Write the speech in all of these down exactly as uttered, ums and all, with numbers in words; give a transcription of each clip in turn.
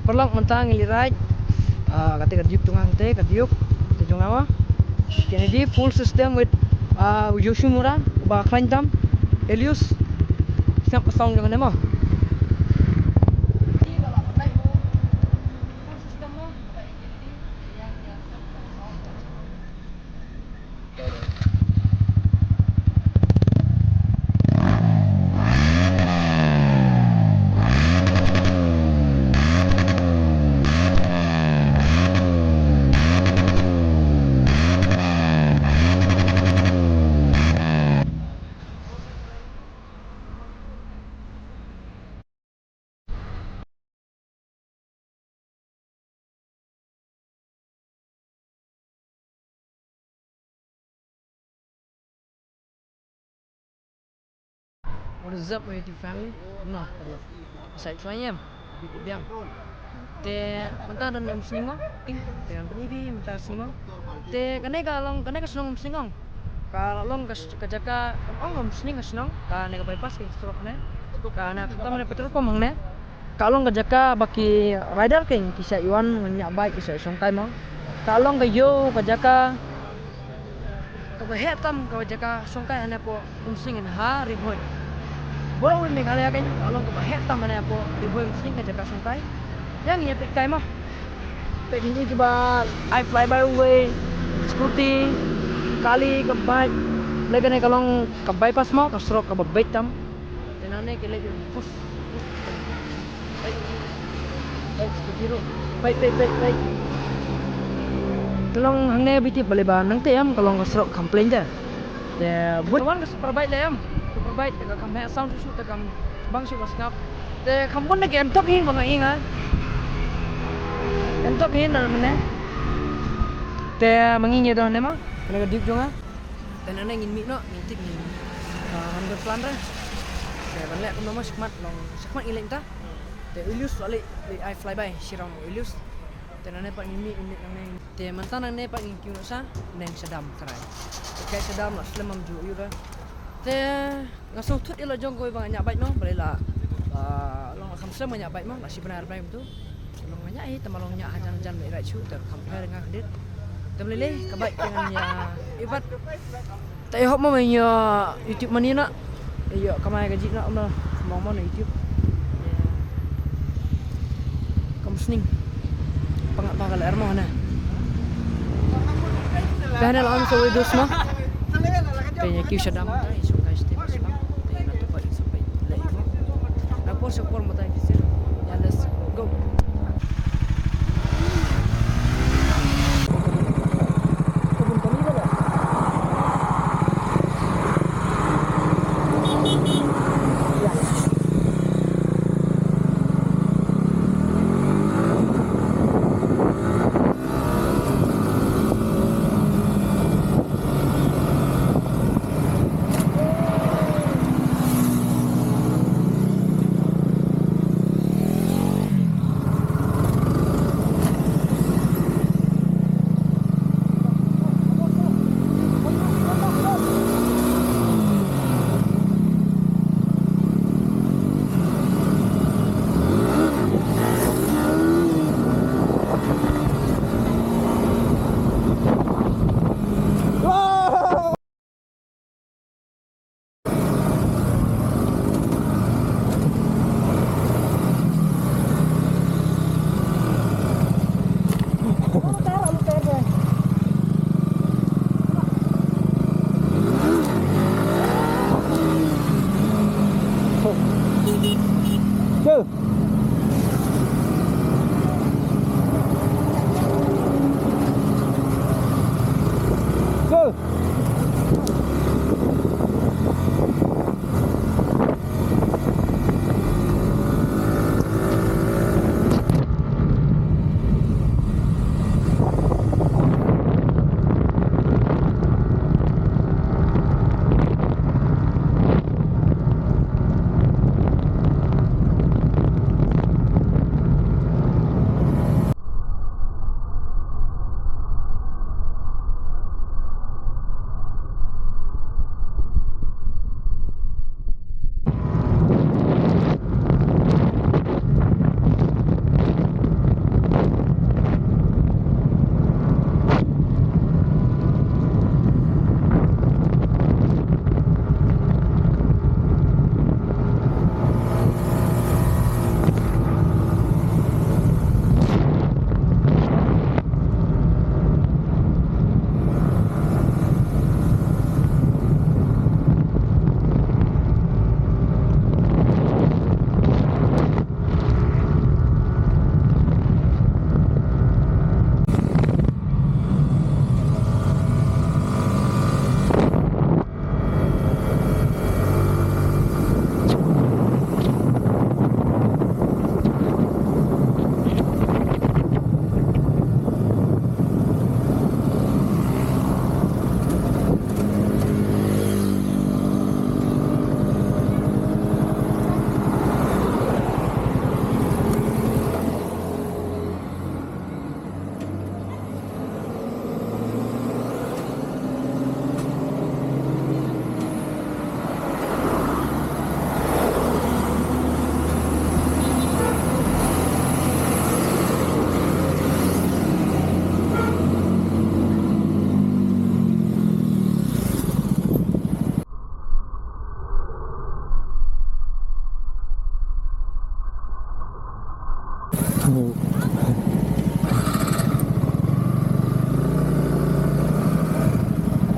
Paralok mynta ngi leit ride. Ah, kata ka diuk jong nga te, ka diuk. Te jong nga ma. Kane dei full system with, ah, Yoshimura, ba khlaiñ tam. Elius. Sngap ka sound jong kane ma. What is up, my YouTube family? No, no. Sa ïa ïam. Biang. Te mynta don Umsning mo. Te mynta Umsning mo. Te kane ka long, kane ka shnong Umsning ong. Ka long ka, ka jaka ong Umsning ka shnong. Kane ka bypass ka surok ne. Kane ka tam ne petrol pump hangne. Ka long ka jaka ba ki rider ki, ki sa ïa wan ñiah bike, ki sa ïa shongkai mo. Ka long ka ïew ka jaka kaba heh tam ka jaka shongkai hangne hapoh Umsning ha Ri Bhoi. Baroh Meghalaya ka long kaba heh tam hangne hapoh Ri Bhoi Umsning ka jaka shongkai. Ïa ngin ïa peit kai mo. Peit kine kiba ai fly by wei, scooty, kali, ka bike. Lei kane ka long ka bypass mo, ka surok kaba beit tam. Te nangne ki leit push, push. Peit, peit, scooty ruh. Peit, peit, peit, peit. Te long hangne ba tip balei ba nangta em, ka long ka surok kham plain te. Te bun wan ka super bike lei em. Super bike te ka kham heh sound shuh shuh, te kham bang shuh ka sngap. Te kham bun na ki entok hi ba nga ïohi nga. Entok hi na mane. Te ma ngi ngi don ne ma. Kane ka diuk jong nga. Te nangne ngin mih noh, ngin tip ngin, ah, ngan don plan re. Te ban leh kumno mo, shakhmat long, shakhmat ngin leit mynta. Te u Elius u la leit, leit ai flyby, shi round u Elius. Te nangne pat ngin mih, ngin leit nangne. Te mynta nangne pat ngin kiew noh sha neng sha dam trai. Te kai sha dam la slem, ym ju ïoh re. Te nga sngewthuh ïa la jong kawei ba nga ñiah bike mo, balei la, ah, long la kham slem nga ñiah bike mo, la shi bnai ar bnai kumtu. Long nga ñiah hi, te ma long ñiah hajan hajan ba i ride shuh, te kham pher nga khyndiat. Te balei lei, ka bike te ngan ïa, i bad. Te i hop mo ba ïa YouTube money na. Ïa kamai ka jingïarap mo, mo na YouTube. Kam sning. Pangap ba ka lyer mo na. Te hangne la on sa wei dus mo. Te ïa kiew sha dam. Te ïa shongkai sha te ba sha dam. Te ïa na tu pa ïa shongkai leh mo. Na por sha por mo ta ïa kiew sha. Ïa let's go.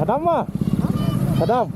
Adam ma? Adam.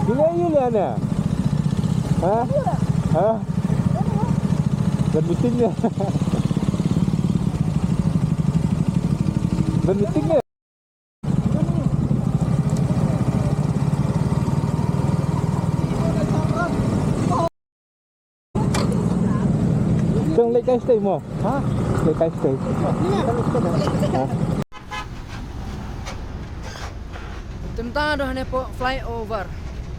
Gila, gila ni. Ha? Ha? Ban meeting ni. Ban meeting ni. Tang leit kai stay mo. Ha? Leit kai stay. Ha? Te mynta dang hangne hapoh flyover.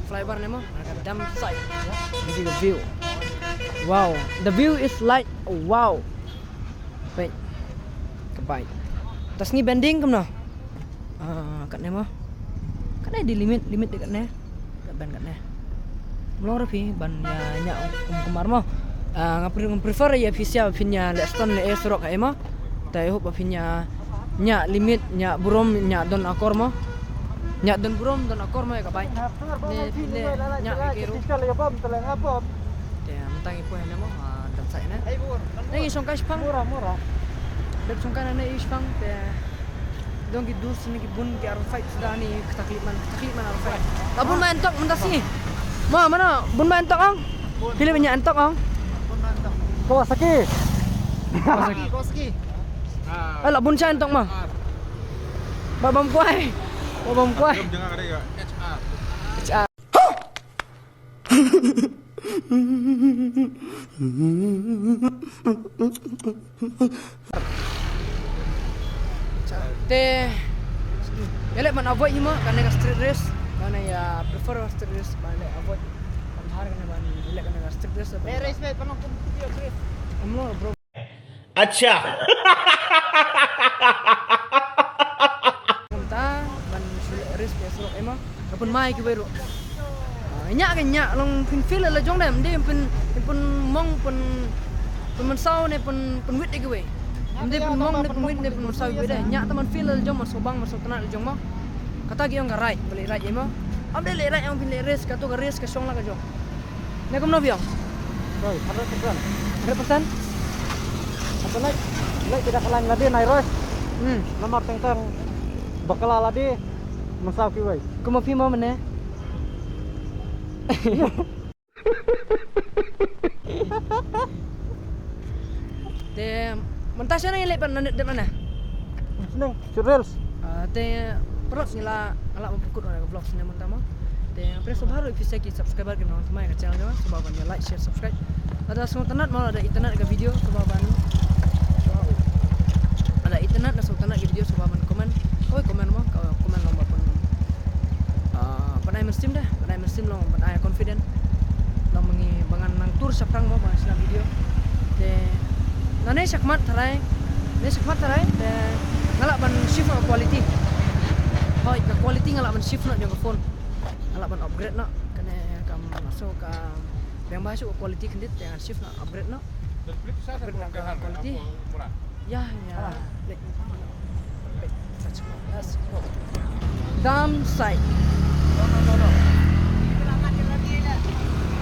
Flyover ne mo? Ka dam site. Ini the view. Wow, the view is like wow. Wait. Ka bike. Te sngi bending kumno? Ah, katne mo. Katne dei limit, limit dei katne. Kat bend katne. Mlong ruh phi ban ïa ñiah kum kumar mo. Ah, nga pre-, nga prefer ïa phi sha phin ïa leh stone leh e surok ha e mo. Te I hope ba phin ïa ñiah limit, ñiah burom, ñiah don akor mo. Ñiah don burom, don akor mo ïa ka bike. Ne phi leh ñiah ïa ki ruh. Te mynta ngi poi hangne mo, ah, dam site ne. Ne ngi shongkai shipang. Dep shongkai nangne i shipang te. Dang ki dur sini ki bun ki arung fight suda ni, kita klik man, kita klik man arung fight. La bun ma entok mynta sini. Ma, mana bun ma entok ang? Pilih banyak entok ang. Kawasaki. Kawasaki. Kawasaki. Eh, la bun cha entok ma. Ba bam kwai. Ba bam kwai. Jangan ada ya. H R. H R. Te ïa leh ban avoid hi mo kane ka street race, kane ïa prefer street race ban leh avoid. Ban thar kane ban leh kane ka street race. Ban race me panong kum kum race. Em lo bro. Acha. Kumta ban shu leh race ka surok ema. Ka pynmai kiwei ruh. Ah, ñiah ka ñiah long phin feel la jong ne, ym dei phin, phin pynmong pyn, pynmynsaw ne pyn, pynwit ïa kiwei. Ym dei pynmong ne pynwit ne pynmynsaw kiwei de. Ñiah tang ban feel la jong, ban sngewbang ban sngewtynnat la jong mo. Kata ki ong ka right, ba leh right ema. Ym dei leh right ong phin leh race, kato ka race ka shong la ka jong. Ne kumno biang? Roy, hundred percent. Hundred percent? Apa lagi? Lagi kita kalang lagi nai Roy. Hmm. Nomor teng teng bakala lagi. Mynsaw kiwei. Kumno phi mo mane? Te mynta shane leh pat nangne dep nangne. Sneng, shu reels. Ah, te paralok ngi la, nga la ban pynkut ïa ka vlog shane mynta mo. Te nga pyrshang sngewbha ruh ïa phi sa ki subscriber ki nongthymmai ka channel jong nga, sngewbha ban ïa like, share, subscribe. Lada sngewtynnat mo, lada itynnat ka video, sngewbha ban Lada itynnad na sngewtynnad ki video sngewbha ban comment. Kawei comment mo, ka comment long ba pyn, ah, pyn ai mynsiem de, pyn ai mynsiem long, pyn ai confident. Long ba ngi ba ngan nang tur shaphrang mo ba ngan shna video. Te nangne shakhmat tharai, nangne shakhmat tharai te nga lah ban shift noh quality. Hooid, ka quality nga lah ban shift noh jong ka phone. Nga lah ban upgrade noh. Kane kam so ka biang bha shuh ka quality khyndiat te ngan shift noh, upgrade noh. Upgrade noh ka quality. Ya, ya. Let's go. Let's go. Dam site.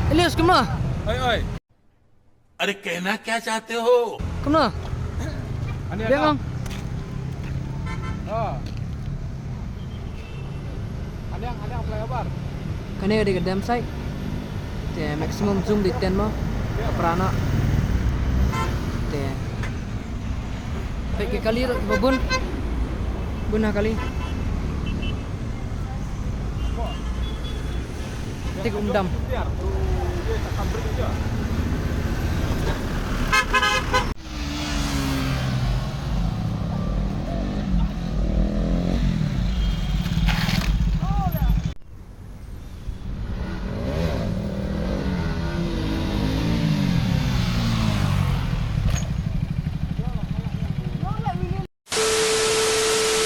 Elias, kumno? Oi, oi. अरे कहना क्या चाहते हो? Kumno? Biang ong. Kane ka dei ka dam site. Te maximum zoom dei ten mo. Ka pra noh. Te peit ki kali ruh kiba bun. Bun ha kali. Te ka um dam.